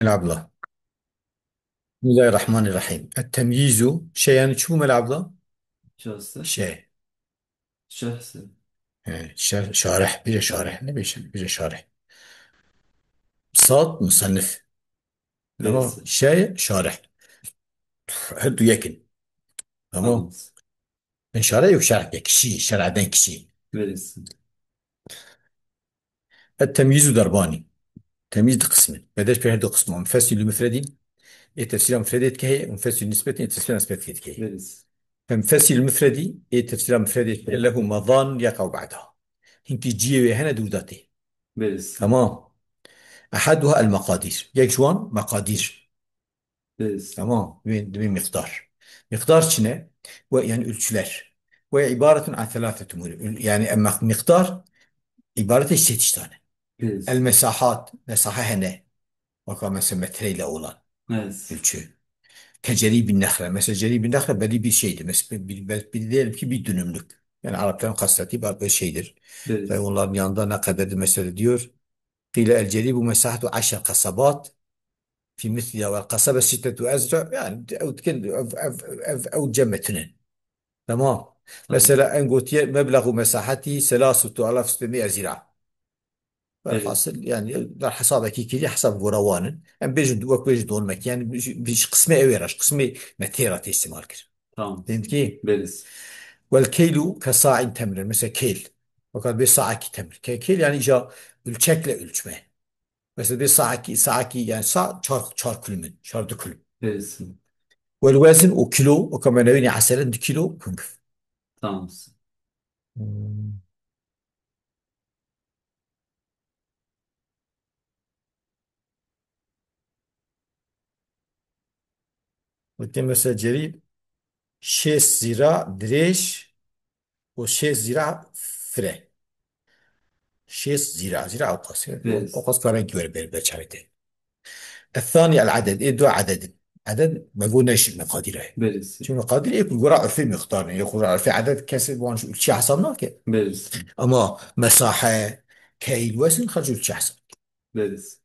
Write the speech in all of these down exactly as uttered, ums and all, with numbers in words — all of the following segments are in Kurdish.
Mela Abdullah. Bismillahirrahmanirrahim. Et-temyizu, şey yani çi bu Mela Abdullah? Şahsı. Şey. Şahsı. He, şer-, şarih, bire şarih, ne bir şey, bire şarih. Sad, musannif. Ama Neyse. Şey, şarih. Her du yekin. Tamam. Tamam. Ben şarih yok, şarih ya kişi, şer'den kişi. Verirsin. Et-temyizu derbanî. Temyîz di qismin. Bedeş pê her du qism. Munfesilü mufredî. Ê tefsîra mufredê dike heye, munfesilü nisbetî, ê tefsîra nisbetî dike heye. Verirsin. Munfesilü mufredî, ê tefsîra mufredê dike lehu madan yeka ba'da. Hinkî ciyê wê hene dûr datê. Verirsin. Tamam. Ehaduha el maqadir. Yek ji wan maqadir. Biz. Tamam. Dibê, dibê miqdar. Miqdar çi ne? Ve yani ölçüler. Ve ibaretun an thelâthet umûr. Ül-, yani em miqdar ibaret ji sê tiştan e. Biz. El mesahat, mesahe hene. Weka mesela metreyle olan Biz. Ölçü. Ke cerîbin nexle. Mesela cerîbin nexle belli bir şeydir. Mesela bir, bir, bir, bir diyelim ki bir dönümlük. Yani Arapların kastettiği bir şeydir. Biz. Ve onların yanında ne kadardır mesela diyor. Qîle el cerîbu mesahetu eşer qesebat. Fî mislîha wel qesebe sittetu ezra, yani ew dikin ev, ev, ev, ew cem metinin. Tamam. Tamam. Mesela en gotiye meblexu mesahetî selasetu alaf sittemî ezîra. Evet. Velhasil yani der hesabekî kirî hesab gora wan in. Em bêjin wek bêjin don mekî. Yani bir, bir qismê ew ê reş, qismê metê re tê îstîmal kir. Tamam. Dedim ki Beriz. Wel keylu ke sa'in temrin. Mesela keyl. Fakat bir sa'aki temir. Ke-, keyl yani ja ölçekle ölçme. Mesela bir saaki, saaki yani sa çar, çar kulümün, çar du kulüm. Verirsin. Wel wezin û kilo, o ka me newînî eseren du kilo kungf. Tamam. Hmm. Wekî mesela cerîb şêst zîra dirêj û şêst zîra fire. Şêst zîra, zîra ewqas. Evet. Ewqas kare göre ber, ber çavete. Ethani el aded, ê du adedin. Aded me got ne ji meqadîra ye. Berisi. Çünkü meqadîr ê ku gora urfê miqdar ne. Ê ku gora urfê aded kesê wan ji ölçüye hesab nake. Berisi. Ama mesahe, keyl, wezin xerc ölçüye hesab. Berisi.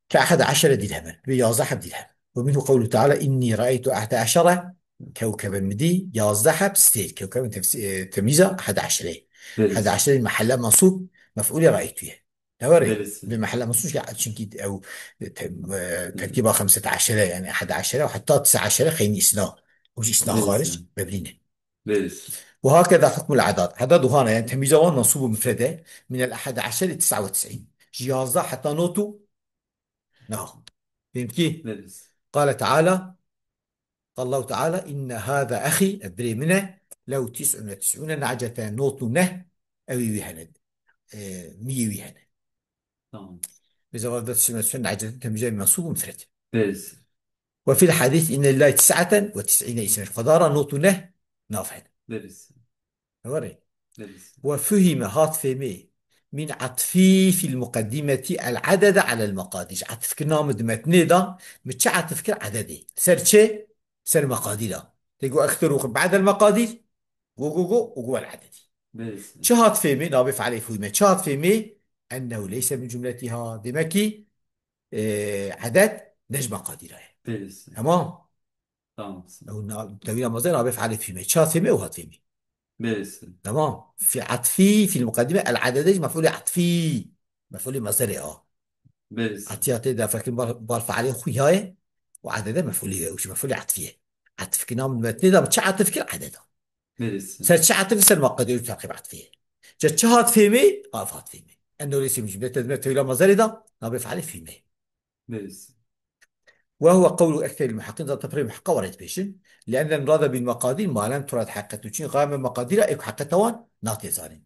Ke ehad eşere dirhemin. Ve yazdeh heb dirhem. Ve minhu qawlu teala inni ra'eytu ehad eşere kewkeben mi dî yazdeh heb stêr. Kewkeben tefsi-, e, temyiza ehad eşere. Berisi. Ehad eşere mehelle mensub mef'ulê ra'eytuye. Ne var ya? Berisi. Bi mehelle mensub ya çünkü ew, e, te-, e, terkiba xemsete eşere yani ehad eşere ve hatta tisa eşere xeynî isna. O jî isna Berisi. Xaric, mebnî ne. Berisi. Ve hakeza hukmul adad. Adad wahana yani temyiza wan mensub û mufrede min el ehad eşere tisa ve tis'in. Ji yazdeh heta not û neh. Fehmtî? Berisi. Qale Teala, Allahu Teala, inne hâzâ ehî, ev birê min e, lehu tis'un ve tis'ûne na'ceten, not û neh, ew ê wî hene. E, miyê wî hene. Tamam. Mesela orada tis'un ve tis'ûne na'ceten temyize mensûb û mufred. Berisi. Ve fil hadîs inne lillahi tis'aten ve tis'îne ismen. Xwedara not û neh nav hene. Berisi. Were. Berisi. Ve fuhime hat fêmê min atfî fil muqeddimeti el adede alel meqadîr. Atfkirina min di metnê de, min çi atf kir ededê? Ser çi? Ser meqadîra. Tê got ekteru ba'del meqadîr. Go, go, go, û go el ededî. Berisi. Çi hat fêmê? Navê fe'lê fuhime. Çi hat fêmê? Ennehu leyse min cumletiha. Demek ki, e, eded ne ji meqadîra ye. Berisi. Tamam. Tamam. Ew na-, tewîna mazde navê fe'lê fîmê. Ça fîmê û hat fîmê. Berisi. Tamam. Fi atfî, fil muqeddime, el adede jî mef'ulê atfî. Mef'ulê mazderê a. Berisi. Atiya tê de fekin bal, bal fe'lê xuyaye û adede mef'ulê ye. Û jî mef'ulê atfî ye. Atf ki nam metnê de çi atf kir adeda. Berisi. Ser çi atf ser muqeddime û takib atfî ye. Ca çi hat fîmê, av hat fîmê. Enno leyse min cumlete de tewîla mazderê de navê fe'lê fîmê. Berisi. Ve huve qewlu ekseril muhakkin, zaten pirê muhakka were dibêjin. Li'ennel murade bil meqadir ma lem turad haqiqetu. Çünkü xame meqadira ê ku haqiqeta wan natê zanîn.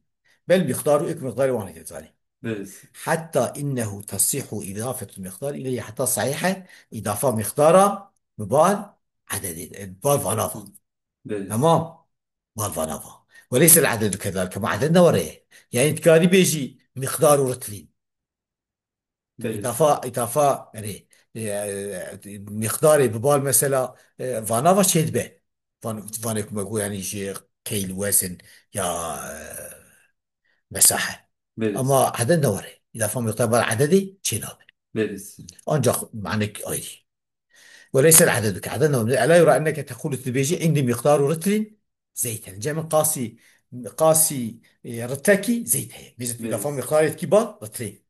Bel miqdaru ê ku miqdarê wan natê zanîn. Berisi. Hatta innehu tasihhu idafetul miqdar ileyhi, heta sahih e, idafa miqdara bi bal ededê, e, bi bal vanava. Berisi. Tamam. Bal vanava. Ve leysel adedu kezalike. Ma aded ne were. Yani dikarî bêjî miqdar û ritlîn. Belê. Îdafa, îdafa, yani, e, e, miqdarê bi bal mesela, e, vanava çêdibe. Van, vanê ku me got, yani, ji keyl, wezin ya, e, mesahe. Belê. Ama aded ne were. Îdafa miqdar bal adedê çênabe. Belê. Ancak manek ayrı. Ve leyse el adedu ke adedna ve la yura enneke tekulu dibêjî indi miqdaru ritlin zeyten. Cem qasî, qasî, e, ritekî zeyt heye. Mêze tu Belê. Gafa miqdarê dikî ba ritlê.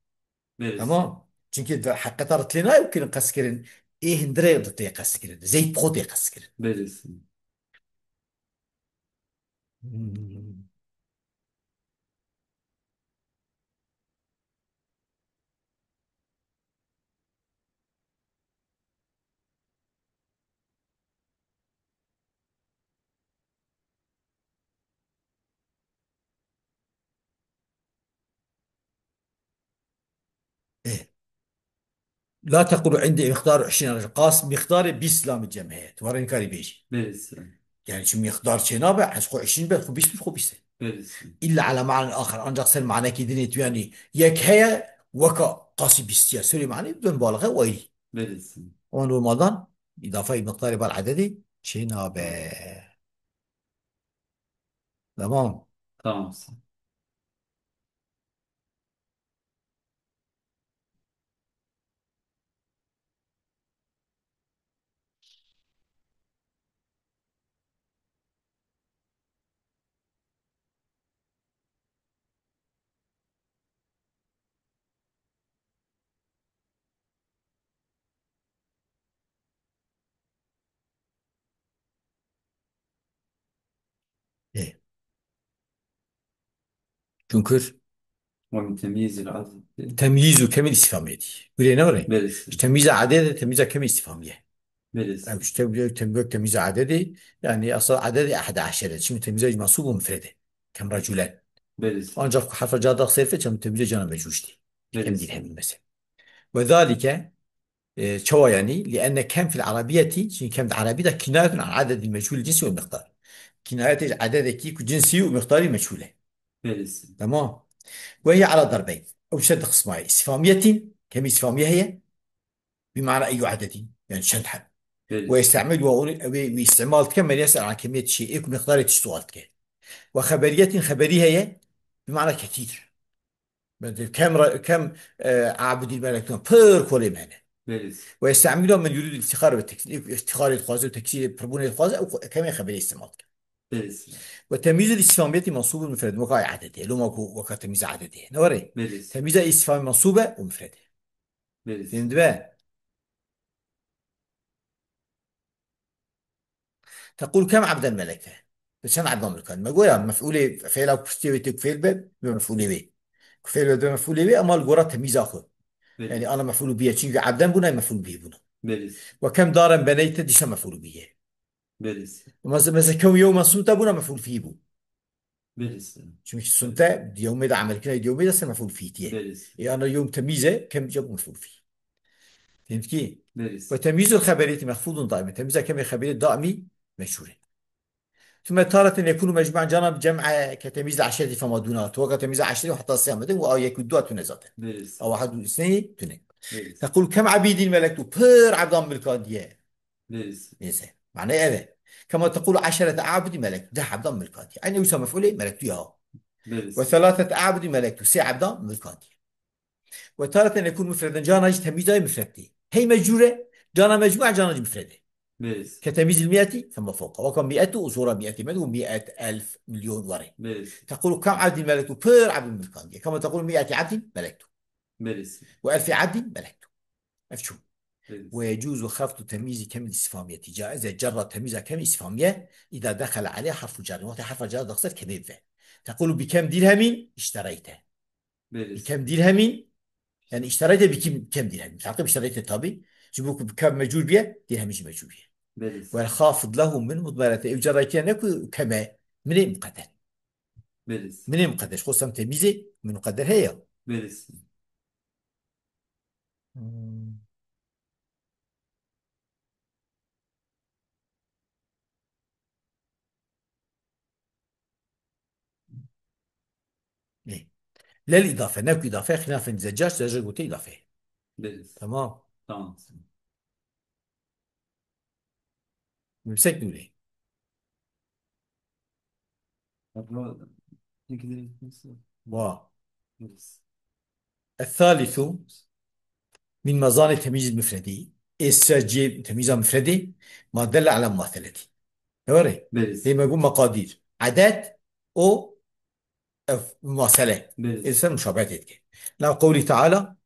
Belê. Tamam. Çünkü de, heqeta ritlê nayê û kirin qeskirin. Ê hindire ritlê qeskirin. Zeyt bi xwe tê qeskirin. Belê. Hmm. Ê. La tequlu indi miqdaru işrîn, qas miqdarê bîst lamî cem heye. Tu warê nikarî bêjî. Belê. Yani çi miqdar çênabe, ez xwe işrîn be, xwe bîst be, xwe bîst e. Belê. İlla ala manen axir, ancak ser manekî dinê tu yani yek heye, weka qasî bîstiye. Serê mane dön balixe wayî. Belê. O normaldan îdafa miqdarê bal adedê çênabe. Tamam. Tamam. Ê. Çunkur Ve min temyîzil adedi. Temyîz û kemîl îstîfamiyetî. Gurê ne were? Belê. Ji temyîza adê de temyîza kemîl îstîfamiye. Belê. Em ji tem-, tem-, temyîza adedê, yani asla adedê ehde eşere. Şimdi temyîza mensûb û mufrede. Kem reculen. Belê. Ancak herfa ca da serfe çem temyîza cana mecûj dî. Belê. Kem dirhemî mesela. Ve zalike E, çawa yani? Li enne kem fil arabiyeti, çünkü kem di arabî de kinayetun an adedil meçhûl cinsi ve miqdar. Kinayetê ji adedekî ku cinsî û miqdarî meçhûl e. Belê. Tamam. Ve hiye ala darbeyn. Ew ser di qisma ye. Îstîfamiyetin, kemî îstîfamiye heye. Bi mana eyyu adedin. Yani çend heb. Belê. Ve yestemil ve onu, ew ê wî îstimal dike, men yesel an kemiyet şey, ê ku miqdarê tişt sual dike. Ve xeberiyetin, xeberî heye. Bi mana ketîr. Belê, kem ra-, kem, e, abidî melektûn, pir kolê me hene. Belê. Ve yestemîla men yurîdul îftixar ve teksîr. Îftixarê dixwaze û teksîrê pirbûnê dixwaze, ew kemê xeberê îstimal dike. Belê. Ve temyîzul îstîfamiyetî mensûbul mufred, weka adetê. Loma ku weka temyîza adetê. Ne were? Belê. Temyîza îstîfamî mensûb e û mufred e. Belê. Fêm dibe? Tequl kem ebden melekte. Tu çend ebdan milkan? Me goya mef'ulê fêla ku piştê wê tê ku fêl be, be mef'ulê wê. Ku fêl be, be mef'ulê wê, ama li gora temîza xwe. Belê. Yani ana mef'ulû biye. Çünkü ebden bûna mef'ulû bihî bûna. Belê. Ve kem daren beneyte dîsa mef'ulû biye. Belê. Mesela, mesela kem yewmen sumte bûna mef'ul fî bû. Belê. Çünkü sunte, yewmê de emelkirina yewmê de ser mef'ul fî tiye. Belê. E, ana yewm temîz e, kem cem mef'ul fî. Fehmtî? Belê. Ve temyîzul xeberiyetî mexfûdun daîmen. Temyîza kemê xeberî daîmî meşhûr e. Tüme tareten yekûnu mecmûen cana cem e ke temyîz eşretî fema dûna. Tu weka temyîza eşretî heta sê amedin û a yek û dua tune zaten. Belê. A wahid û isneyî tune. Belê. Tequl kem ebîdîn melektu. Pir ebdan milkan diye. Belê. Neyse. Mane ev e. Kema tequl eşerete abidî melek. Deh ebdan milkan diye. Aynı wisa mef'ulê melektu ya. Belê. Ve selaset abidî melektu. Sê ebdan milkan diye. Ve tareten yekûn mufreden, cana jî temîza yê mufred tê. Hey mecrûr e, cana mecmû e, cana jî mufred e. Belê. Ke temîzil mîetî fema fewqa. Weka mîet û zora mîetî me û mîet, elf, milyon were. Belê. Tequlu kam ebdî melektu, pir ebdî milkan diye. Kama tequlu mîetî ebdî melektu. Belê. Ve elfî ebdî melektu. Ev çû. Belê. Ve yecûzu xefdu temîzi kemil îstîfamiyetî. Caiz e cerra temîza kemil îstîfamiye. Îda dexele aleyh harfu carrin. Wextê herfa car dexset kemê bive. Tequlu bi kem dirhemîn iştereyte. Belê. Bi kem dirhemîn, yani iştereyte bi kim, kem dirhemîn. Teqib iştereyte tabi. Ji bo ku bi kem mecûr biye, dirhemî jî mecûr biye. Belê. Wel xafid lehu min mudmerete. Ew cerraytiye ne ku keme, min ê muqedder. Belê. Min ê muqedder. Xosem temîzê, min muqedder heye ya. Belê. Hmm. Ê. Lel îdafe, ne ku îdafe, xilafên Zeccac, Zeccac gote îdafe. Belê. Tamam. Tamam. Yüksek nûrê. Wa. Belê. Es-salisu. Min mezanê temîz mufredî. Ê ser cihê temîza mufredê ma delle ala mumaseletî. Ne were? Belê. Dê me got meqadîr. Edet û ev mumasele. Belê. Ê ser muşabehete dike. Nav qewlî teala,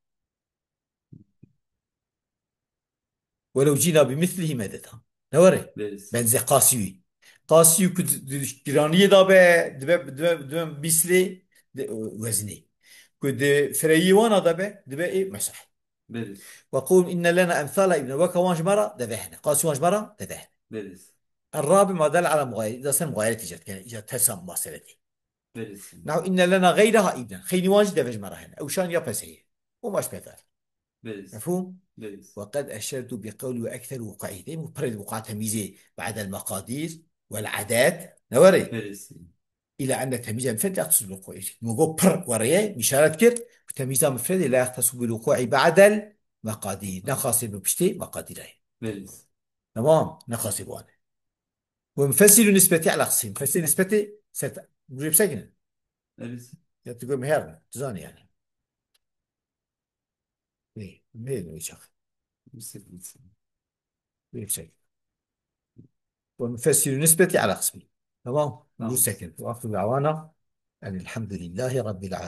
"Welew cîna bi mislihî mededa." Ne were? Belê. Benzê qasî wî. Qasî ku di, di giraniyê de be, dibe, dibe, dibe bîslê, di, wezinê. Ku di fireyî wana de be, dibe ê mesah. Belê. Ve qul inne lena emsala îbne, weke wan ji me re deve hene. Qasî wan ji me re deve hene. Belê. Errabi ma del ala muxayere, îda ser muxayere tîcat kene, îca tersa mumaseletê. Belê. Nav inne lena geyreha îbne. Xeynî wan jî deve ji me re hene. Ew şan ya peseyê. Û maş pêtar. Belê. Mefhûm? Belê. Ve qed eşertu bi qewlî ve ekser wuqûî. Değil mi? Pirê wuqa temîzê ba'del meqadîr vel adet. Ne were? Belê. Îla enne temîza mufred la yextesu bil wuqûî. Min got pir wereye, îşaret kir. Ku temîza mufredê la yextesu bil wuqûî ba'del meqadîr. Ne xasê bi piştê meqadîra ye. Belê. Tamam? Ne xasê bi wan e. Ve mufessilû nisbetî ala qismî. Mufessil nisbetê ser ta-, buraya bisekinin. Belê. Ya tu gom her ne. Tu zanî yani. Nê, nê, nê çax. Yüksek, yüksek. Yüksek. Ve mufessilû nisbetî ala qismî. Tamam? Tamam. Yüksek. Ve ahiru da'wana enilhamdülillahî rabbil